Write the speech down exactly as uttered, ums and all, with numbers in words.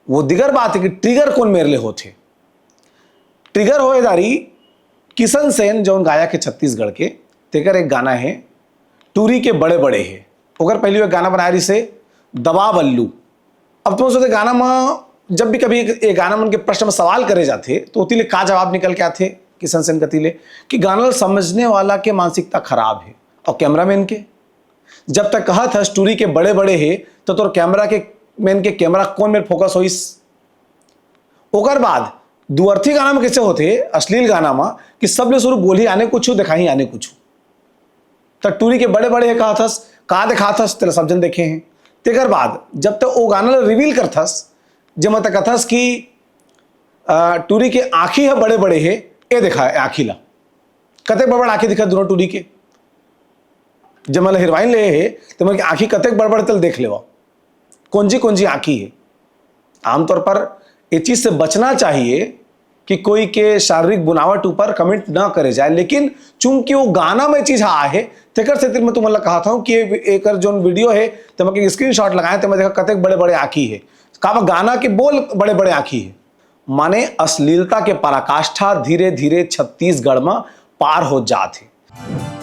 वो दिगर बात हे कि ट्रिगर कोन मेर ले होथे। ट्रिगर होए दारी किशन सेन, जौन गायक हे छत्तीसगढ़ के, तेकर एक गाना हे टूरी के बड़े बड़े हे। ओकर पहिली एक गाना बनाए रिहिसे दबा बल्लू। अब तुमन सोचथे गाना म जब भी कभी ये गाना मन के प्रश्न म सवाल करे जाथे तो ओती ले का जवाब निकल के आथे किशन सेन कती ले कि गाना ल समझने वाला के मानसिकता खराब हे। और कैमरामैन के जब तक कहत हस टूरी के बड़े बड़े हे तो तोर कैमरा के मैन के कैमरा कोन मेर फोकस होइस। ओकर बाद दुअर्थी गाना म कइसे होथे, अश्लील गाना म, कि सबले शुरू बोलही आने कुछु, देखाही आने कुछु। त टूरी के बड़े बड़े हे कहत हस, का देखात हस, तेला सब झन देखे हे। तेकर बाद जब तक ओ गाना ल रिवील करथस, जेमा तक कथस कि अ, टूरी के आँखी ह बड़े बड़े हे, ए देखा ए आँखी ला, कतेक बड़ बड़ आँखी दिखत दुनों टूरी के। जब मतलब हीरोइन ले हे तो मतलब आँखी कतेक बड़ बड़, तेला देख लेवा, कौन जी कौन जी आँखी हे। आमतौर पर ये चीज से बचना चाहिए कि कोई के शारीरिक बनावट ऊपर कमेंट ना करे जाए, लेकिन चूंकि वो गाना में चीज आए हे, तेकर सेती मैं तुमन ला कहत हूँ कि एकर जोन वीडियो हे, तेमा के स्क्रीनशॉट लगाए, तेमा देखा कतेक बड़े बड़े आँखी हे। का बा गाना के बोल बड़े बड़े आँखी हे, माने अश्लीलता के पराकाष्ठा धीरे धीरे छत्तीसगढ़ में पार हो जात हे।